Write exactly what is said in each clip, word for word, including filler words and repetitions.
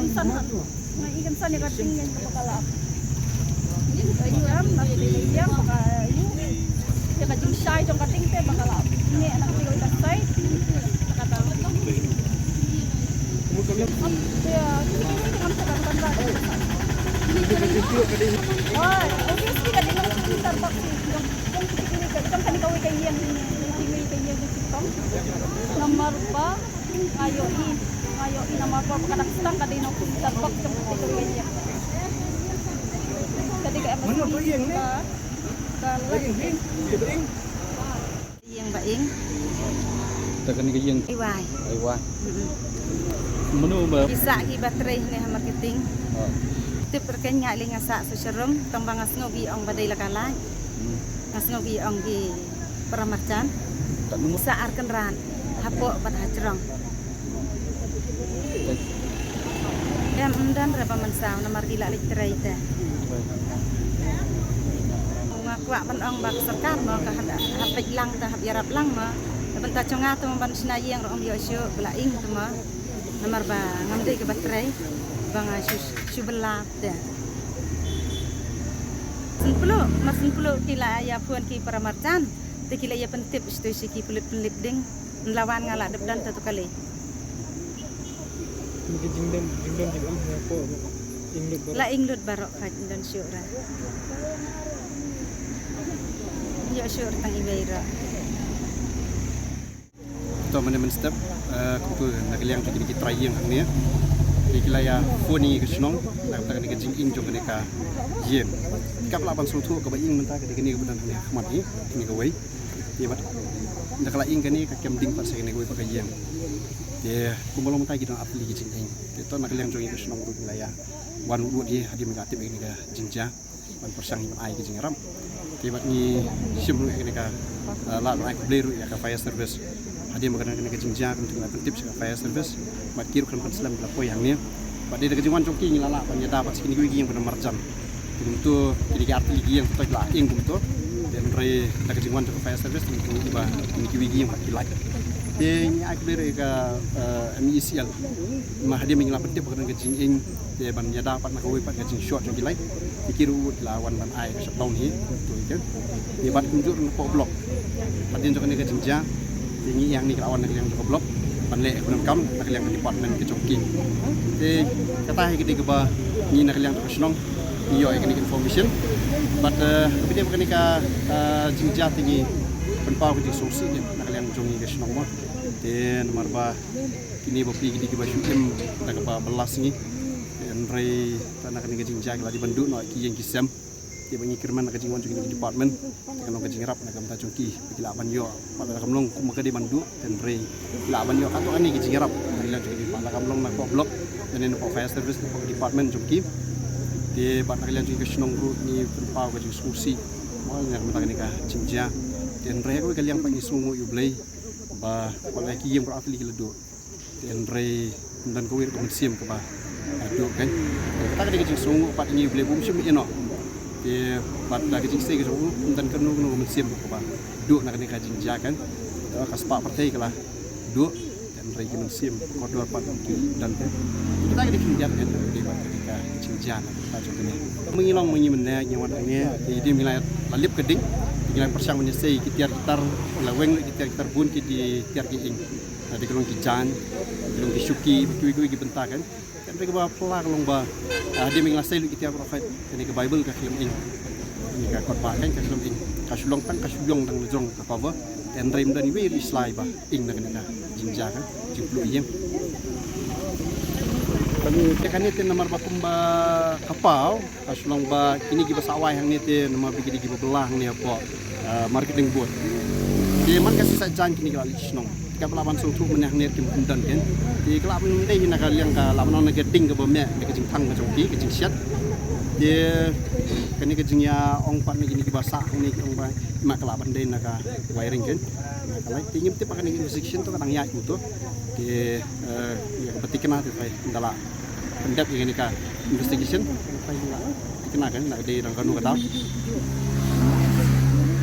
kynsan. Nga i kynsan ïa ka ting ïa ka ba ka la ap. Ïa ka ïam, na ka ïam ba ka ïu. Ïa ka jingshai jong ka ting te ba ka la ap. Ngi na ka ting ka sai. Ka ta. Ïa, ngam sa kan kan ba. Wah, obviously ka dei nongpyntar bak sih. Jong, jong kane ka, jong kane kawei ka ïing, jong kane ka ïing jong ki kong. Namar ba nga ïohi, nga ïohi namar ba ka dang sdang ka dei nongpyntar bak jong kane kawei ka ïing. Ka dei ka embassy. Mano tu ïing ni? Ka, ka ïing ni? Ïing ba ing. Ta kane ka ïing. Ai wai. Ai wai. Mm-mm. Mano ba? Ki sah ki ba trei ne ha marketing. Oh. Tip rken nga lei nga sah sa sharum, tang ba nga sngew ki ong ba dei la ka lai. Hmm. Nga sngew ki ong ki para marjan. Ta mano? Sah ar kynrad hapoh bad ha jrong. Em, ym don re ba mynsaw namar ki la leit trei te. Nga kwah ban ong ba ka sorkar mo ka hap, hap peit lang te hap ïarap lang mo. Te bynta jong nga te mo ban shna ïing ruh ym ïoh shuh ba la ing te mo. Namar ba ngam dei kaba trei ba nga shu, shu bylla te. Sngewpluh, mar sngewpluh ki la ïa phone ki para marjan te ki la ïa pyntip sha ki pulit pynlip ding. Nlawan nga la dep don te tu kali. Ki jingdon, jingdon jingem hapoh ing lut baroh. La ing lut baroh, khat don shuh re. Ïoh shuh re tang iwei re. To mynne mynstep, eh, kumtu na ka liang jong kine ki trai ïing hangne, ki la ïa phone ïa ka shnong na ka bynta kane ka jinging jong kane ka ïing. Kaba lah ban sngewthuh kaba ing mynta ka dei kane kaba don hangne ha khmat hi, kane kawei. Te bad na ka la ing kane ka kem ding pat sha kane kawei pat ka ïing. Te kumba long mynta ki don artylli ki jinging. Te to na ka liang jong ngi ka shnong ruh ngi la ïa wan ruh hi hadien ba ngi la tip ïa kane ka jingjia ban pyrshang ban ai ka jingïarap. Te bad ngi shim ruh ïa kane ka, eh, lad ban ai khublei ruh ïa ka fire service hadien ba ka don kane ka jingjia, kumtu ngi la pyntip sha ka fire service bad ki ruh khlem pynslem ki la poi hangne. Bad dei da ka jingwan jong ki ngi la lah ban ïada bad sha kine kiwei ki ïing ba na marjan. Te kumtu kine ki artylli ki ïing to ki la ing kumtu. Te hynrei da ka jingwan jong ka fire service te kumtu kiba kine kiwei ki ïing bad ki lait. Te ngi ai khublei ruh ïa ka, eh, M E E C L. Namar hadien ba ngi la pyntip ba ka don ka jinging, te ban ïada pat na kawei pat ka jingshort jong ki lait, te ki ruh ki la wan ban ai ka shutdown hi. To ïa ka, te bad kumjuh ruh na poh block. Hadien jong kane ka jingjia te ngi ïa hangne ki la wan na ka liang jong ka block ban leh ïa ka kam na ka liang ka department ka jong ki. Te kata hi ka dei kaba ngi na ka liang jong ka shnong ngi ïoh ïa kane ka information. Bad, eh, kaba dei ba kane ka, eh, jingjia te ngi pynpaw ka jingsngewsih na ka liang jong ngi ka shnong mo. Te namar ba kine bapli ki dei kiba shu im da kaba bylla sngi. Hynrei ta na kane ka jingjia ki la dei ban duh noh ki ïing ki sem. Te ba ngi kyrmen na ka jingwan jong kine ki department, te kan long ka jingïarap na ka bynta jong ki, ki lah ban ïoh. Pat lada kam long kumba ka dei ban duh, te hynrei ki lah ban ïoh katto katne ka jingïarap na ka liang jong ki, pat lada kam long na poh block, lane na poh fire service, na poh department jong ki. Te bad na ka liang jong ka shnong ruh ngi pynpaw ka jingsngewsih mo na ka bynta kane ka jingjia. Te hynrei ha kawei ka liang pat ngi sngewnguh ïa U Blei ba wat la ki ïing baroh artylli ki la duh. Te hynrei ym don kawei ruh ka mynsiem kaba, ah, duh kan. Te kata ka dei ka jingsngewnguh pat ïa ngi, U Blei bym shym ïehnoh. Te bad da ka jingïasei ka jong u ym don kano kano ka mynsiem ruh kaba duh na kane ka jingjia kan. Te ka spah pyrthei ka la duh. Te hynrei ki mynsiem kordor pat ki don kan. Te kata ka dei ka jingïap kan, ka dei bad ka dei ka jingjia na ka jong kane. Ma ngi long ma ngi mynne ngi wan hangne, te ngi la lip ka ding, ngi la pyrshang ban ïasei ki tiar ki tar, la weng lut ki tiar ki tar, bun ki dei tiar ki ing. Lada ki long ki jaiñ, ki long ki shuki, kiwei kiwei ki bynta kan. Kan dei kaba pla ka long ba, ah, hadien ba ngi la sei lut ki tiar baroh khoit, kane ka Baibl ka khlem ing. Kane ka kot ba kan ka khlem ing. Ka shu long tang, ka shu ïong tang la jrong ka cover. Te hynrei ym don iwei ruh i sla ba ing na kane ka jingjia ka jingpluh ïing. Te kane te namar ba kumba ka paw, ka shu long ba kine kiba sah wai hangne te namar ba ki dei kiba bylla hangne hapoh, eh, marketing board. Te man ka shisha jaiñ kine ki la leit shnong. Te kaba lah ban sngewthuh mynne hangne kim don kan. Te ka lah ban dei hi na ka liang ka lah ban ong na ka ding kaba meh na ka jingthang ka jong ki, ka jingshet. Te kane ka jingïaong pat na kine kiba sah hangne ki ong ba ma ka lah ban dei na ka wiring kan. Na ka light te ngim tip ba kane ka investigation to ka dang ïaid kumto. Te, eh, ïa kaba thikna te trai ynda la pyndep ïa kane ka investigation. Trai ynda la thikna kan na ka dei dang kano ka daw.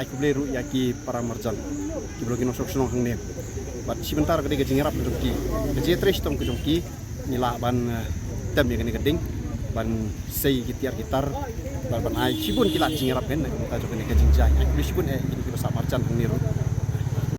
Ai khublei ruh ïa ki para marjan kiba long ki nongshong shnong hangne. Bad shi bynta ruh ka dei ka jingïarap ka jong ki, ka jingïatrei shitom ka jong ki. Ngi lah ban, eh, tem ïa kane ka ding ban sei ki tiar ki tar bad ban ai shibun ki lad jingïarap kan na ka bynta jong kane ka jingjia. Ai khublei shibun eh ïa kine kiba sah marjan hangne ruh.